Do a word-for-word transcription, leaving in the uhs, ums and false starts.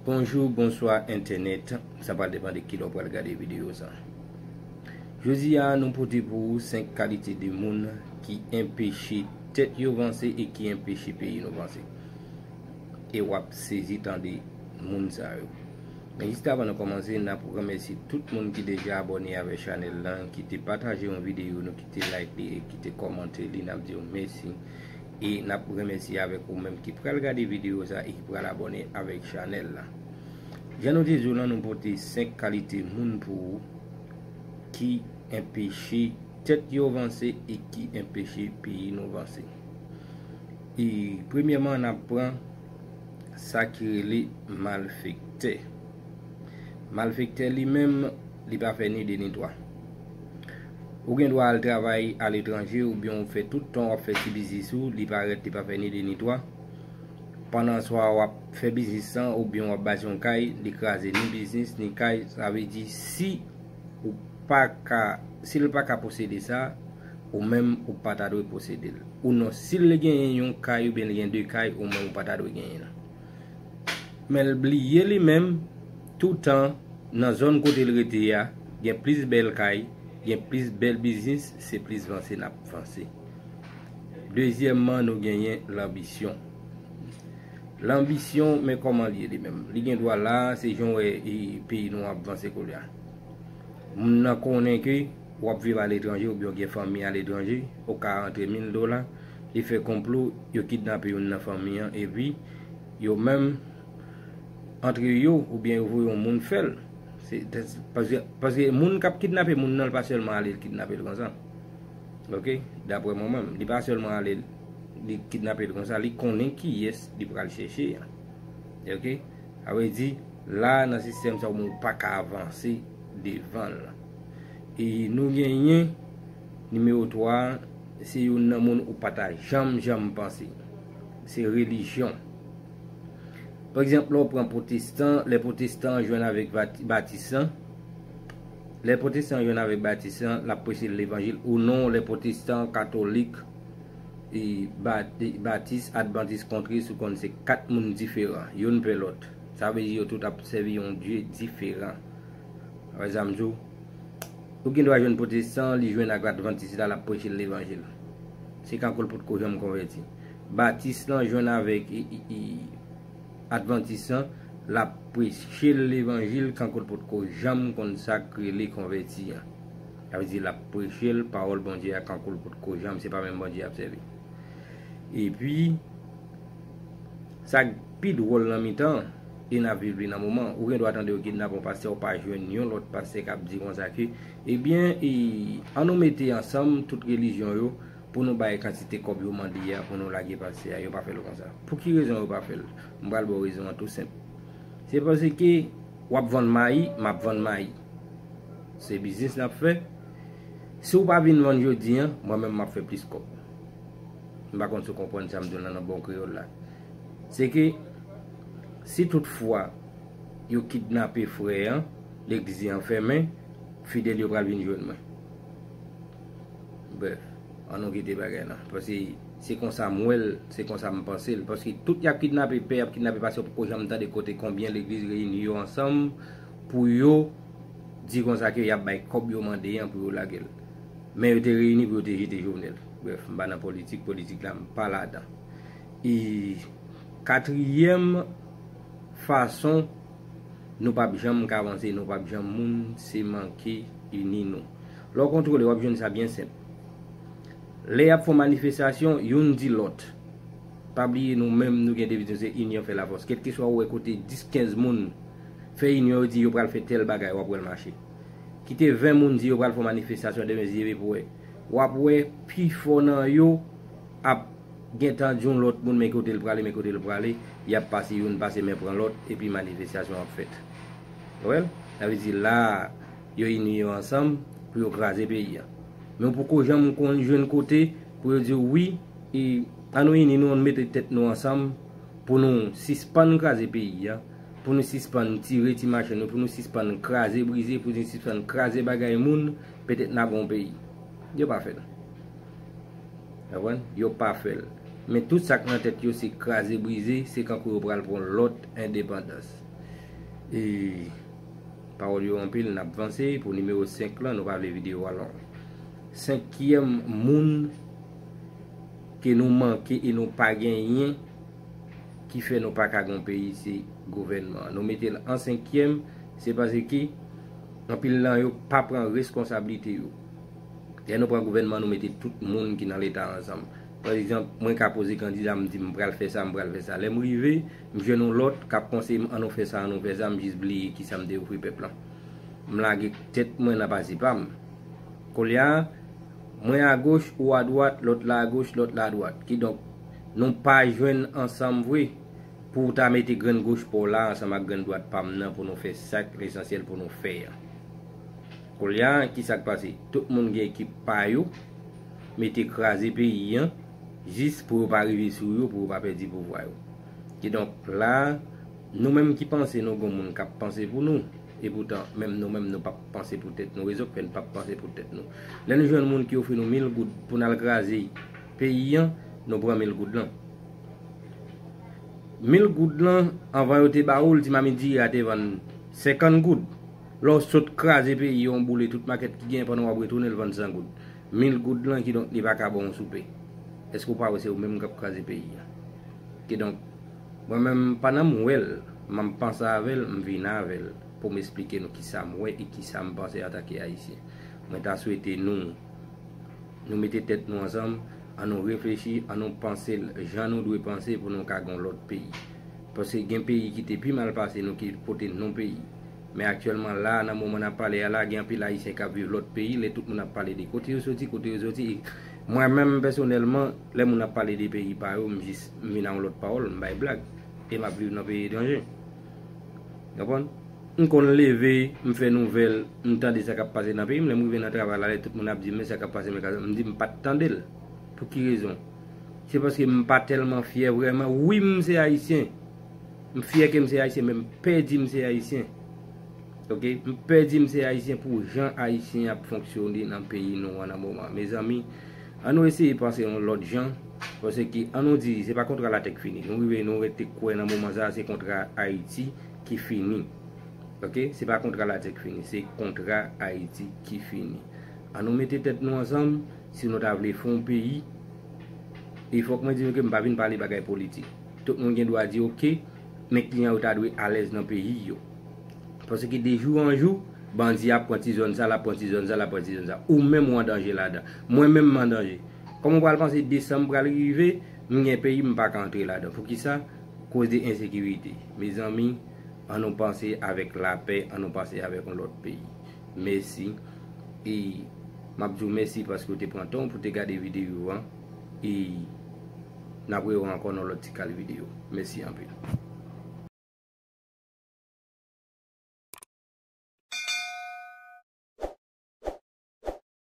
Bonjou, bonswa entènèt, sa pral depann de kilè w pral gade videyo sa. Jodi a, nou pote pou ou senk kalite de moun ki enpeche tèt yo vanse e ki enpeche peyi nou vanse. E w ap sezi tande moun sa yo. Men jis avan nou kòmanse, n ap remèsye tout moun ki deja abòne avèk chanèl lan, ki te pataje yon videyo nou, ki te like li e ki te kòmante li, n ap di w mèsi. E n ap remèsye avèk ou menm ki pral gade videyo sa e ki pral abòne avèk chanèl la. Jan nou te di w lan, nou pote senk kalite moun pou ou ki enpeche tèt yo vanse e ki enpeche peyi nou vanse. E premyèman, n ap pran sa ki rele malfektè. Malfektè li menm, li pa fè ni de ni twa. Ou gen dwa al travay aletranje oubyen ou fè tout tan w ap fè ti biznis ou, li parèt li pa fè ni de ni twa. Pandan swa w ap fè biznis lan oubyen w ap bati yon kay, li kraze ni biznis ni kay, sa vle di si ou pa ka, si l pa ka posede sa, ou menm ou pa ta dwe posede l. Ou non, si l genyen yon kay oubyen l gen de kay, ou menm ou pa ta dwe genyen l. Men l bliye li menm, toutan nan zòn kote l rete a, gen plis bèl kay, gen plis bèl biznis, se plis vanse n ap vanse. Dezyèmman, nou genyen lanbisyon. Lanbisyon, men kòman l ye li menm. Li gen dwa la, se jan w wè e, peyi nou ap vanse koulye a. Moun nan konnen ke w ap viv aletranje oubyen w gen fanmi aletranje, ou ka rantre mil dola, li fè konplo, yo kidnape youn nan fanmi an, epi yo menm antre yo, oubyen yo voye yon moun fè l. Se, paske, paske moun k ap kidnape moun nan, li pa sèlman ale l kidnape l konsa. Ok? Daprè mwen menm, li pa sèlman ale li kidnape l konsa, li konnen kiyès li pral chèche an. Ok? Sa vle di, la nan sistèm sa ou menm ou pa ka avanse devan l. E nou genyen nimewo twa a, se youn nan moun ou pa ta janm, janm panse. Se relijyon. Pa egzanp, lè w pran pwotestan, lè pwotestan an jwenn avèk vat- batis lan, lè pwotestan an jwenn avèk batis lan, l ap preche levanjil ou non, lè pwotestan, katolik, e ba- e batis, advantis, kontris, ou konn se kat moun diferan, youn pè lòt. Sa vle di yo tout ap sèvi yon Dye diferan. Wè sa m di w? Ou gen dwa jwenn pwotestan, li jwenn ak advantis la, l ap preche l levanjil. Se kankou l potko janm konvèti. Batis lan jwenn avèk i, i, i, advantis lan, l ap preche l levanjil kankou l potko janm konn sa k rele konvèti an. Sa vle di l ap preche l pawòl Bondye a kankou l potko janm, se pa menm Bondye y ap sèvi. Epi, sa k pi dwòl nan mitan, e n ap viv li nan moman, ou gen dwa tande yo kidnape yon pastè, ou pa jwenn yon lòt pastè k ap di konsa ke, ebyen, e, ann nou mete ansanm tout relijyon yo pou nou bay kantite kòb yo mande a, pou nou lage pastè a, yo pa fè l konsa. Pou ki rezon yo pa fè l? M pral ba w rezon an tou senp. Se paske w ap vann mayi, m ap vann mayi. Se biznis n ap fè. Si w pa vin vann jodi an, mwen menm m ap fè plis kòb. M pa konn si w konprann sa m di w lan nan bon kreyòl la. Se ke si tout fwa yo kidnape frè an, legliz li an fèmen, fidèl yo pral vin jwenn mwen. Brèf, ann nou kite bagay lan. Paske se konsa m wè l, se konsa m panse l. Paske tout y ap kidnape pè, y ap kidnape pastè, ou poko janm tande kote konbyen legliz reyini yo ansanm pou yo di konsa ke y ap bay kòb yo mande an pou yo lage l. Men yo te reyini pou yo te jete Jovenel. Brèf, m pa nan politik, politik la m pa ladan. E katriyèm fason nou p ap janm ka vanse, nou p ap janm moun, se manke ini nou. Lè w kontwole, w ap jwenn sa byen senp. Lè y ap fè yon manifestasyon, youn di lòt. Pa bliye nou menm, nou gen deviz nou se inyon fè lafòs. Kèlkeswa ou wè kote dis, kenz moun fè inyon, yo di yo pral fè tèl bagay, w ap wè l mache. Kite ven moun di yo pral fè yon manifestasyon demen, zye ve pou wè. W ap wè pifò nan yo ap gentan di yon lòt moun men kote l prale, men kote l prale, y ap pase youn pase men pran lòt, epi manifestasyon ap fèt. Ou wè l? Sa vle di la a, yo ini yo ansanm pou yo kraze peyi a. Men w poko janm konn jwenn kote pou yo di w wi, e, ann nou ini nou, ann mete tèt nou ansanm pou nou sispann kraze peyi a, pou nou sispann tire ti machin yo, pou nou sispann kraze brize, pou nou sispann kraze bagay moun, petèt n a gen yon peyi. Yo pa fè l. Konprann? Yo pa fè l. Men tout sa k nan tèt yo se kraze brize, se kankou yo pral pran lòt endepandans. E pawòl yo anpil, n ap vanse. Pou nimewo senk lan, nou pa vle videyo a long. Senkyèm moun ke nou manke e nou pa genyen ki fè nou pa ka gon peyi, se gouvènman an. Nou mete l an senkyèm, se paske anpil nan yo pa pran responsablite yo. Lè nou pran gouvènman, nou mete tout moun ki nan Leta ansanm. Pa egzanp, mwen ka poze kandida, m di m pral fè sa, m pral fè sa. Lè m rive, m jwenn yon lòt k ap konseye m, ann nou fè sa, ann nou fè sa, m jis bliye kisa m te ofri pèp lan. M lage tèt mwen nan pase pa m. Kounye a, mwen agoch, ou adwat, lòt la agoch, lòt la adwat. Kidonk, nou pa jwenn ansanm vre pou w ta mete grenn goch pa w la ansanm ak grenn dwat pa m nan pou nou fè sa k lesansyèl pou nou fè an. Kounye a, kisa k pase? Tout moun gen ekip pa yo, mete kraze peyi an, jis pou yo pa rive sou yo, pou yo pa pèdi pouvwa yo. Kidonk, la, nou menm ki panse nou gon moun k ap panse pou nou, epoutan, menm nou menm nou p ap panse pou tèt nou. Rezon k fè n p ap panse pou tèt nou. Lè nou jwenn moun ki ofri nou mil goud pou n al kraze peyi an, nou pran mil goud lan. Mil goud lan, anvan yo te ba ou l, Ti Mamit Diri a te vann senkant goud. Lè w sot kraze peyi an, w boule tout makèt ki genyen, pandan w ap retounen, l vann san goud. Mil goud lan, kidonk, li pa ka ba w yon soupe. Èske w pa wè se ou menm k ap kraze peyi an? Kidonk, mwen menm, pandan m wè l, m ap panse avè l, m vin avè l pou m esplike nou kisa m wè e kisa m panse antanke Ayisyen. Mwen ta swete nou, nou mete tèt nou ansanm, ann nou reflechi, ann nou panse l jan nou dwe panse pou nou ka gon lòt peyi. Paske gen peyi ki te pi mal pase nou ki pote non peyi. Men aktyèlman la, nan moman n ap pale a la, gen anpil Ayisyen k ap viv lòt peyi. Lè tout moun ap pale de kote yo soti, kote yo soti, e mwen menm pèsonèlman, lè moun ap pale de peyi pa yo, m jis, m vin a yon lòt pawòl, m bay blag. E m ap viv nan peyi etranje. Konprann? M konn leve, m fè nouvèl, m tande sa k ap pase nan peyi m. Lè m rive nan travay la, lè tout moun ap di m, "Men sa k ap pase, men ka," m di, "M pa t tande l." Pou ki rezon? Se paske m pa tèlman fyè vrèman. Wi, m se Ayisyen. M fyè ke m se Ayisyen, men m pè di m se Ayisyen. Oke? M pè di m se Ayisyen pou jan Ayisyen ap fonksyone nan peyi nou an nan moman. Mezanmi, ann nou eseye panse yon lòt jan. Paske ann nou di, se pa kontra latè k fini. Nou rive, nou rete kwè nan moman sa a, se kontra Ayiti ki fini. Oke? Se pa kontra latè k fini, se kontra Ayiti ki fini. Ann nou mete tèt nou ansanm, si nou ta vle fè yon peyi. E fòk mwen di nou ke m pa vin pale bagay politik. Tout moun gen dwa di, "Oke, men kliyan yo ta dwe alèz nan peyi yo." Paske de jou an jou, bandi ap pran ti zòn sa, l ap pran ti zòn sa, l ap pran ti zòn sa. Ou menm ou an danje ladan. Mwen menm m an danje. Kòman w pral panse desanm pral rive, m gen peyi m pa ka antre ladan? Poukisa? Koz de ensekirite. Mezanmi, ann nou panse avèk lapè, ann nou panse avèk yon lòt peyi. Mèsi. E m ap di w mèsi paske w te pran tan w pou w te gade videyo an. E n ap rewè ankò nan lòt ti kal videyo. Mèsi anpil.